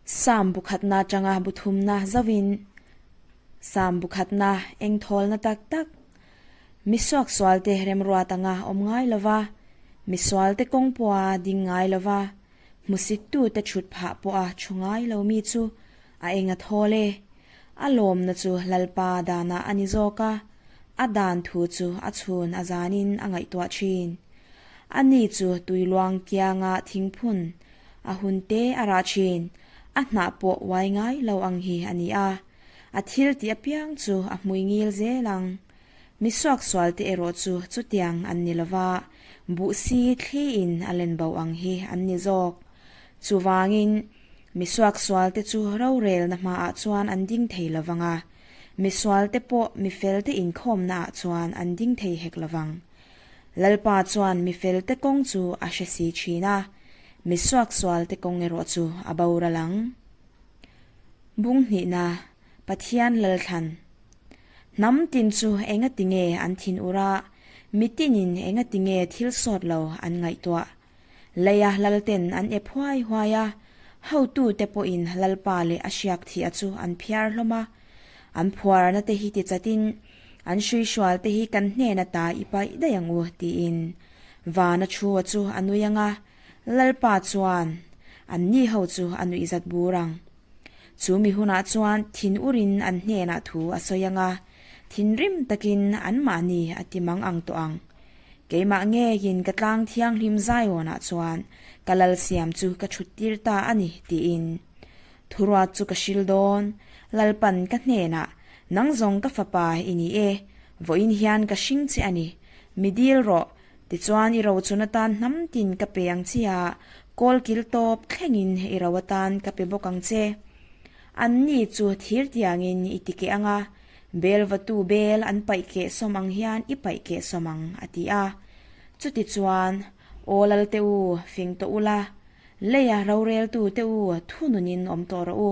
Sam bu khatna atanga bu thumna zauhin Sam bu khatna eng thawlna tak tak mi suaksualte remruat anga awm ngai lova, misualte kawng pawha ding ngai lova, hmusittute thut phah pawha thu ngai lo mi chu a eng a thawl e. A lawmna chu Lalpa danah a ni zawk a, a dan thu chu a chhun a zanin a ngaihtuah thin. Ani chu tuiluang kianga thingphun a hun te a rah thin, a hnah pawh uai ngai lo ang hi a ni a, a thil tih apiang chu a hmui ngil zel ang. Mi suaksualte erawh chu chutiang an ni lova, buhsi thliin a len bo ang hi an ni zawk. Chuvangin, mi suaksualte chu rorelna hmaah chuan an ding thei lovang a, misualte pawh mi felte inkhawmnaah chuan an ding thei hek lovang. Lalpa chuan mi felte kawng chu a hre si thin a, mi suaksualte kawng erawh chu a boral ang. Bung hnihna, Pathian Lalthlan Hnam tin chu engati nge an thin ur a, mi tinin engati nge thil sawt lo an ngaihtuah? Leia lalten an ep huai huai a, hotute pawhin Lalpa leh a hriak thih-a chu an phiar hlawm a. An phuarna te hi tichatin, an hruihrual te hi kan hnena ta i paih daih ang u, tiin Vana thu-a chu a nui ang a, Lalpa chuan anni ho chu a nuihzat bur ang. Chu mi hunah chuan thin urin an hnenah thu a sawi ang a, thinrim takin anmahni a ti mang ang tawh ang. Keimah ngeiin ka tlang thianghlim Zion-ah chuan ka lal siam chu ka chhut tir ta a ni, tiin thuruat chu ka hril dawn. Lalpan ka hnenah, Nang zawng ka fapa i ni e, vawiin hian ka hring che a ni, mi dil rawh, tichuan i rochun atan hnam tin ka pe ang che a, kawl kil tawp thlengin i ro atan ka pe bawk ang che. Anni chu thir tiangin i ti keh ang a, Bel vatu bel an paih keh sawm ang hian i paih keh sawm ang, a ti a. Chutichuan, Aw Lalte u, fing tawh ula, leia roreltu te u thununin awm tawh rawh u.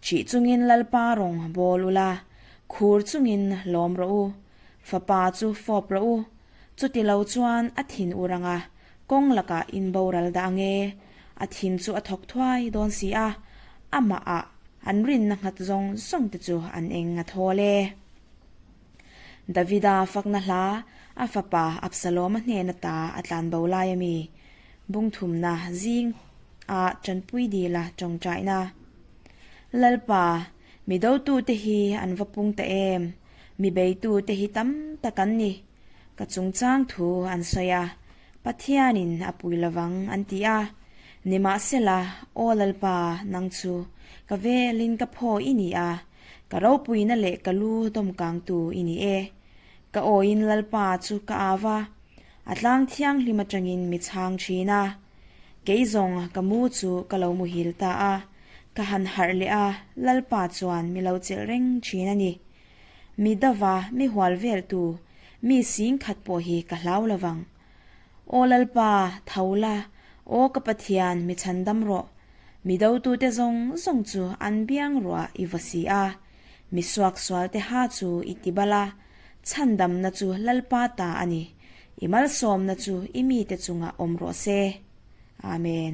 Ṭih chungin Lalpa rawng bawl ula, khur chungin lawm rawh u. Fapa chu fawp rawh u. Chuti lo chuan a thin ur ang a, kawng lakah in boral dah ang e. A thin chu a thawk thuai dawn si a, amahah an rinna nghat zawng zawng te chu an eng a thawl e. Davida fakna hla, a fapa Absaloma hnena ta a tlan bo lai a mi, bungthumna zing a tanpui dila tawngtaina. Lalpa, mi dotute hi an va pung ta em? Mi beitute hi tam tak an ni. Ka chungchang thu an sawi a, Pathianin a pui lovang an ti a. Nimahsela, Aw Lalpa, nang chu ka velin ka phaw i ni a, ka ropuina leh ka lu dawmkangtu i ni e. Ka awiin Lalpa chu ka au a, a tlang thianghlim atangin mi chhang thin a. Kei zawng ka mu chu ka lo muhil ta a, ka han harh leh a, Lalpa chuan mi lo chelh reng thin a ni. Mi dava, mi hual veltu, mi sing khat pawh hi ka hlau lo vang. Aw Lalpa, tho la, aw ka Pathian, mi chhandam rawh. Mi dotute zawng zawng chu an biang ruah i va si a, mi suaksualte ha chu i ti bal a, chhandamna chu Lalpa ta a ni, i malsawmna chu i mite chungah awm rawh se. Amen.